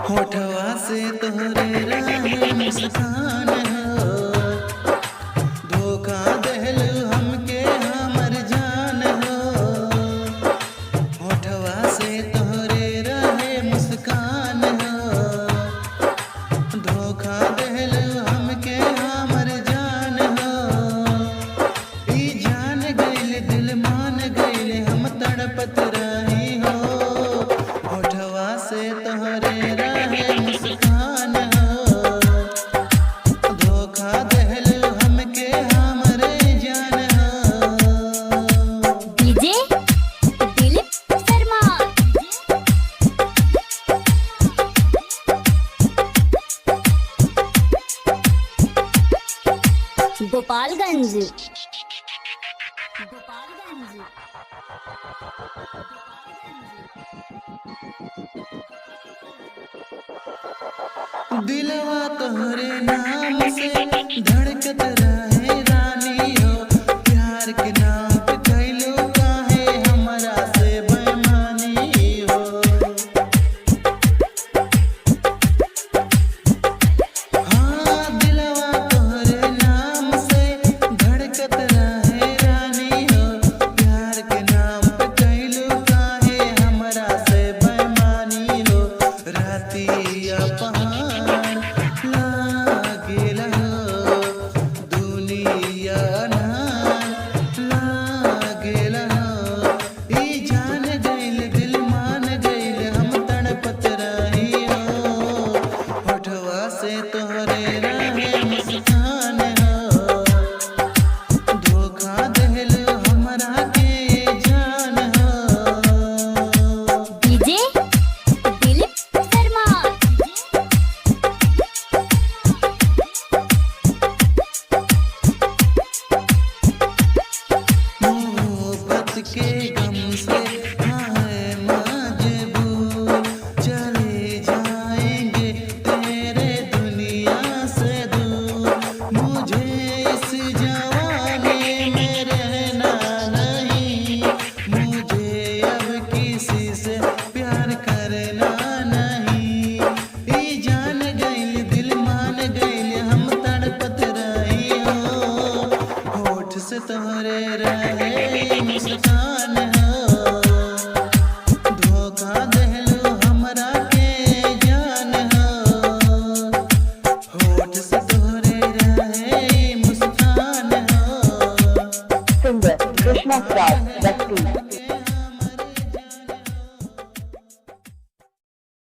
होठवा से तोहरे रहे मुस्कान हो, धोखा देहलू हमके हमर जान हो। होठवा से तोहरे रहे मुस्कान हो, धोखा देहलू हमके हमर जान हो। ई जान गइल दिल मान गइल हम तड़पत रही हो। होठवा से तोहरे रहे मुस्कान हो, धोखा देहलू हमके हमरे जान हो। डीजे दिलीप शर्मा। गोपालगंज। गोपालगंज। दिलवा तोहरे नाम से धड़कत रहे रानी हो, प्यार के नाम पे कैलो काहे हमरा से बेईमानी हो। हाँ, दिलवा तोहरे नाम से धड़कत रहे रानी हो, प्यार के नाम पे कैलो काहे हमरा से बेईमानी हो। रातिया पहाड़ लागेला हो, दुनिया अन्हार लागेला हो। ई जान गइल दिल मान गइल हम तड़पत रही हो। होठवा से तोहरे रहे मुस्कान हो, धोखा देहलू हमरा के जान हो। डीजे दिलीप शर्मा। मोहब्बत के गम से आए मजबूर, चले जाएंगे तेरे दुनिया से दूर। मुझे इस जवानी में रहना नहीं, मुझे अब किसी से प्यार करना नहीं। ई जान गइल दिल मान गइल हम तड़पत रही हो। होठ से तोहरे रहे मुस्कान हो, धोखा देहलू हमरा के जान हो। होठ से तोहरे रहे मुस्कान हो। Singer Krishna Star Basti.